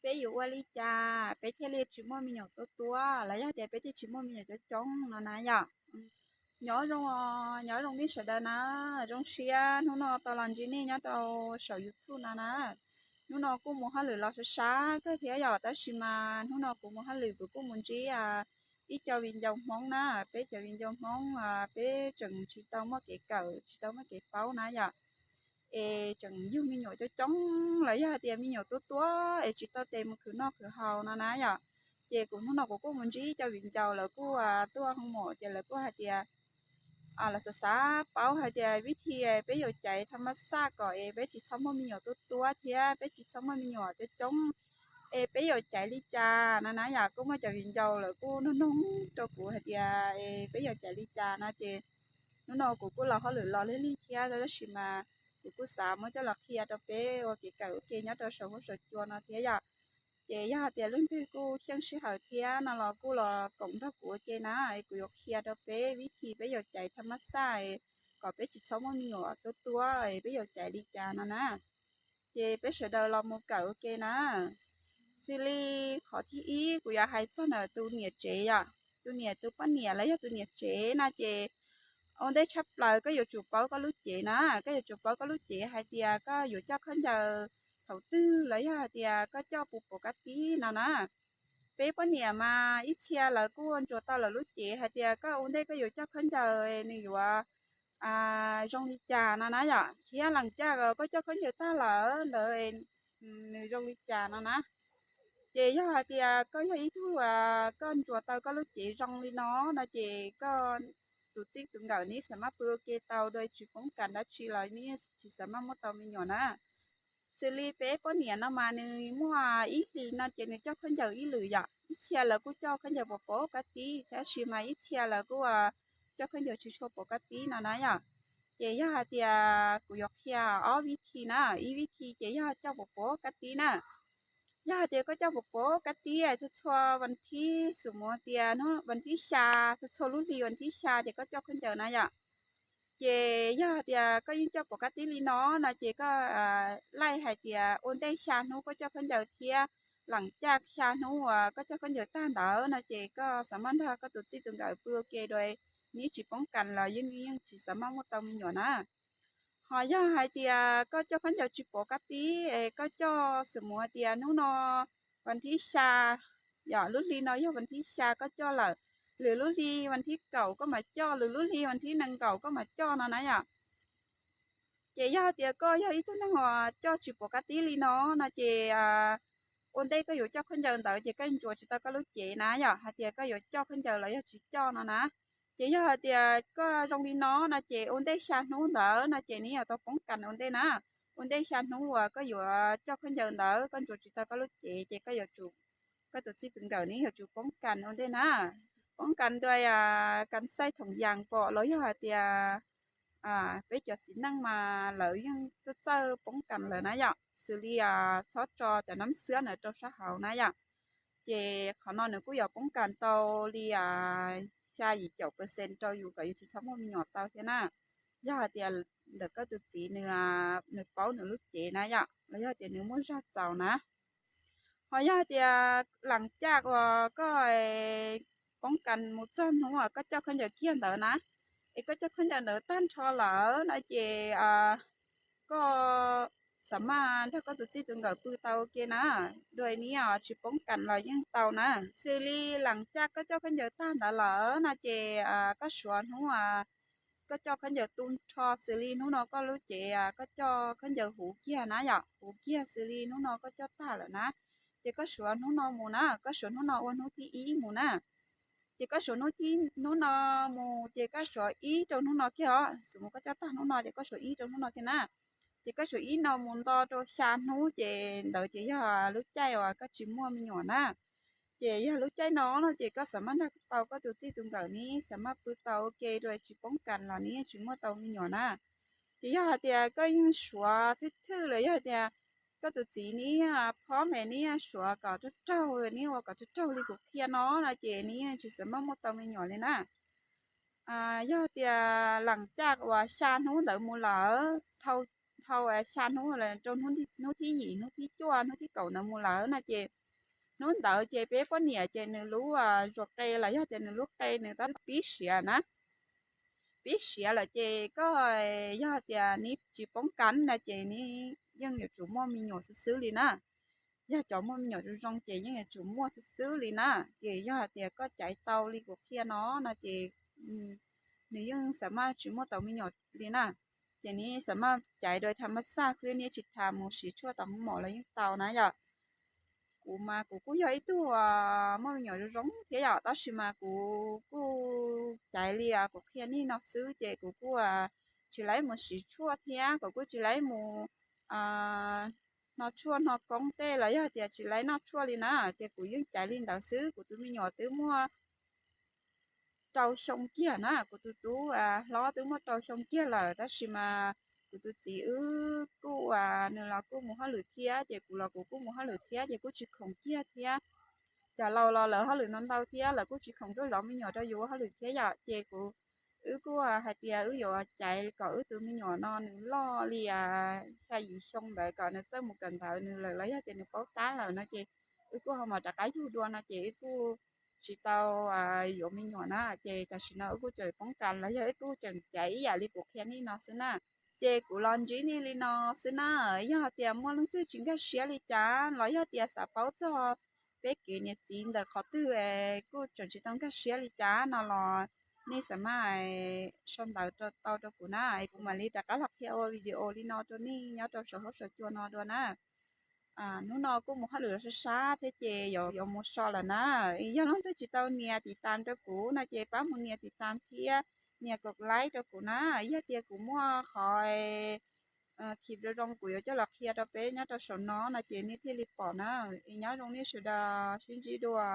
peb yuav ua li cas peb thiaj li tsis muaj me nyuam tuab tuab los yog tias peb thiaj tsis muaj me nyuam coob coob no na yom. Nyob zoo, nyob zoo nej sawv daws na, zoo siab hnub no tau los ntsib nej nyob rau saum YouTube no na. Hnub no kuj mus hauj lwm los sab sab kawg thiab yom, tab sis mas hnub no kuv mus hauj lwm kuv kuj mus ntsib ib co viv ncaus Hmoob na, peb cov viv ncaus Hmoob peb tseem tsis tau muaj kev kawm tsis tau muaj kev paub na yom. Es tseem yug me nyuam coob coob los yog hais tias me nyuam tuab tuab es tsis tau tes mus khwv noj khwv haus no na yom. Ces kuv hnub no kuv kuj mus ntsib cov viv ncaus lawv kuj tuaj hoo mom ces lawv kuj hais tias lawv xav xav paub hais tias vib thi peb yuav caiv thaj mab xaj kom es peb tsis txhob muaj me nyuam tuab tuab thiab peb tsis txhob muaj me nyuam coob coob es peb yuav caiv li cas no na yom. Kuj muaj cov viv ncaus lawv kuj nug noog rau kuv hais tias es peb yuav caiv li cas no ces hnub no kuv kuj los hauj lwm los lig lig thiab tab sis mas kuv kuj xav muab coj los qhia rau peb ua kev kawm ua ke nyob rau saum huab saum cua no thiab yom. Ces yog hais tias leej twg kuj xyeej sij hawm thiab no los kuj los koom nrog kuv ua ke na, es kuv yuav qhia rau peb vib thi peb yuav caiv thaj mab xaj kom peb tsis txhob muaj me nyuam tuab tuab es peb yuav caiv li cas no na. Ces peb sawv daws los mus kawm ua ke na. Xws li qhov thib ib kuv yuav hais txog ntawm tus niam tsev yom, tus niam tus poj niam los yog tus niam tsev no ces ua ntej tshaj plaws koj yuav tsum paub koj lub cev na, koj yuav tsum paub koj lub cev hais tias koj yuav coj khaub ncaws thaum twg los yog hais tias koj coj puas pom kab tib no na. Peb poj niam mas ib txhia lawv kuj ntsuas tau lawv lub cev hais tias koj ua ntej koj yuav coj khaub ncaws nws yuav zoo li cas no na yom, thiab lees caj koj coj khaub ncaws tag lawm ntawd nws zoo li cas no na. Ces yog hais tias koj yog ib tug koj ntsuas tau koj lub cev zoo li no no ces koj tus txij tus nkawm neb xav maj pw ua ke tau dua tsis poob kas dab tsi los neb tsis xav maj muaj tau me nyuam na. Xws li peb poj niam no mas nws muaj ib hlis no ces nws coj khaub ncaws ib lwm yom, ib txhia lawv kuj coj khaub ncaws pom pom kab tib tab sis mas ib txhia lawv kuj coj khaub ncaws tsis tshua pom kab tib no na yom. Ces yog hais tias kuv yuav qhia ob vib thi na, ib vib thi ces yog coj pom pom kab tib na. Yog hais tias koj coj pom pom kab tib txhua txhua vas thib, xws mus tias vas thib xya, txhua txhua lub hli vas thib xya ces koj coj khaub ncaws na yom. Ces yog hais tias koj yeej coj pom kab tib li no no ces koj laij hais tias ua ntej xya hnub koj coj khaub ncaws thiab lees caj xya hnub uas koj coj khaub ncaws tag ntawd no ces koj xav maj nrog koj tus txij tus nkawm pw ua ke dua, neb tsis poob kas los yeej yeej tsis xav maj muaj tau me nyuam na. Ho yog hais tias koj coj khaub ncaws tsis pom kab tib es koj coj xws mus tias hnub no vas thib xya, yog lub hli no yog vas thib xya koj coj lawm, lwm lub hli vas thib kaum koj mam coj, lwm lub hli vas thib nees nkaum koj mam coj no na yom. Ces yog hais tias koj yog ib tug neeg uas coj tsis pom kab tib li no no ces ua ntej koj yuav coj khaub ncaws ntawd ces koj ntsuas tsis tau koj lub cev na yom, hais tias koj yuav coj khaub ncaws los yog tsis coj no na. Ces yog hais tias koj zoo li no no ces ua ntej xya hnub ntawd no ces neb yuav tau poob kas ua ntej na. Ua ntej xya hnub uas koj yuav coj khaub ncaws ntawd koj ntsuas tsis tau koj lub cev ces koj yuav tsum, koj tus txij tus nkawm neb yuav tsum poob kas ua ntej na. Poob kas dua kas xaij thoom yas pom los yog hais tias peb cov txiv neej mas lawv yeej txawj txawj poob kas lawm na yom, xws li txhob tso cov nab xwab ntawd rau sab hauv na yom. Ces qhov no nws kuj yuav poob kas tau li xya yim caum percent rau yus kom yus tsis txhob muaj me nyuam tau thiab na. Yog hais tias ntawm koj tus txiv nws, nws paub nws lub cev na yom, los yog tias nws muaj zog txaus na. Ho yog hais tias lees caj uas koj poob kas mus txog hnub uas koj coj khaub ncaws kiag ntawd na, es koj coj khaub ncaws ntawd tag nrho lawm no ces koj xav maj nrog koj tus txij tus nkawm pw tau ua ke na, dua neb tsis poob kas los yeej tau na. Xws li lees caj koj coj khaub ncaws tag ntawd lawm no ces koj suav hnub koj coj khaub ncaws tu nrho, xws li hnub no koj lub cev koj coj khaub ncaws huv kiag na yom, huv kiag xws li hnub no koj coj tag lawm na, ces koj suav hnub no mus na, koj suav hnub no ua hnub thib ib mus na. Ces koj suav hnub thib, hnub no mus ces koj suav ib rau hnub no kiag os, xws mus koj coj tag hnub no ces koj suav ib rau hnub no kiag na. Ces koj suav ib no mus nto rau xya hnub ces ntawd ces yog lub caij uas koj tsis muaj me nyuam na. Ces yog lub caij no no ces koj xav maj nrog tau koj tus txij tus nkawm neb xav maj pw tau ua ke dua tsis poob kas los neb tsis muaj tau me nyuam na. Ces yog hais tias koj yeej suav thwj thwj los yog hais tias koj tus txiv neb phob me neb suav kom raug raug, neb ua kom raug raug li kuv qhia no no ces neb yeej tsis xav maj muaj tau me nyuam li na. Yog tias lees caj uas xya hnub ntawd mus lawm dhau dhau xya hnub, rau hnub thib yim, hnub thib cuaj, hnub thib kaum ntawd mus lawm no ces hnub ntawd ces peb poj niam ces nws lub zuag qe los yog tias nws lub qe nws twb pib siav na. Pib siav lawm ces koj yog tias neb tsis poob kas na ces neb yeej yuav tsum muaj me nyuam xwb xwb li na. Yog cov muaj me nyuam zoo zoo ces yeej yuav tsum muaj xwb xwb li na. Ces yog hais tias koj caiv tau li kuv qhia no no ces nws yeej xam maj tsis muaj tau me nyuam li na. Ces neb xam maj caiv dua tham maj xaj xwb, neb tsis tham mus siv tshuaj tau hoob mom los yeej tau na yom. Kuv mas kuv kuj yog ib tug muaj me nyuam zoo zoo thiab yom, tab sis mas kuv kuj caiv li kuv qhia nej no xwb ces kuv kuj tsis laib mus siv tshuaj thiab kuv kuj tsis laib mus hno tshuaj hno koob tej los yog tias tsis laib noj tshuaj li na. Ces kuv yeej caiv li ntawd xwb. Kuv tus me nyuam twb muaj rau xyoo kiag na, kuv tus tub hlob twb muaj rau xyoo kiag lawm, tab sis mas kuv tus txiv wb kuj, nws los kuj mus hauj lwm thiab ces kuv los kuv kuj mus hauj lwm thiab ces kuj tsis khoom kiag thiab. Cov laus los lawv hauj lwm ntau ntau thiab lawv kuj tsis khoom tuaj zov me nyuam rau yus ua hauj lwm thiab yom. Ces kuv, wb kuj hais tias wb yuav caiv kom wb tus me nyuam no nws loj li xya yim xyoo ntawd kom nws txawj mus kawm ntawv nws lawm los yog tias nws paub tab lawm no ces wb kuj ho mam rov qab yug dua no ces wb kuj tsis tau yuav me nyuam na. Ces tam sim no wb kuj tseem poob kas los yog wb kuj tseem caiv ib yam li kuv qhia nej no xwb na. Ces kuv los ntsib nej li no xwb na. Yog tias muaj leej twg tsis nkag siab li cas los yog tias xav paub txog peb kev niam txiv ntawm qhov twg kuj tseem tsis tau nkag siab li cas no los nej xam maj sau ntawv tau rau kuv na, kuv mam li rov qab los qhia ua video li no rau nej nyob rau saum huab saum cua no dua na. Hnub no kuj mus hauj lwm los sab sab thiab ces yuav mus so lawm na. Yog leej twg tsis tau nias tiv tas rau kuv no ces pab mus nias tiv tas thiab nias kom like rau kuv na. Yog tias kuv muaj qhov clip zoo zoo kuv yuav coj los qhia rau peb nyob rau saum no no ces nej thiaj li pom na. Es nyob zoo nej sawv daws, sib ntsib dua.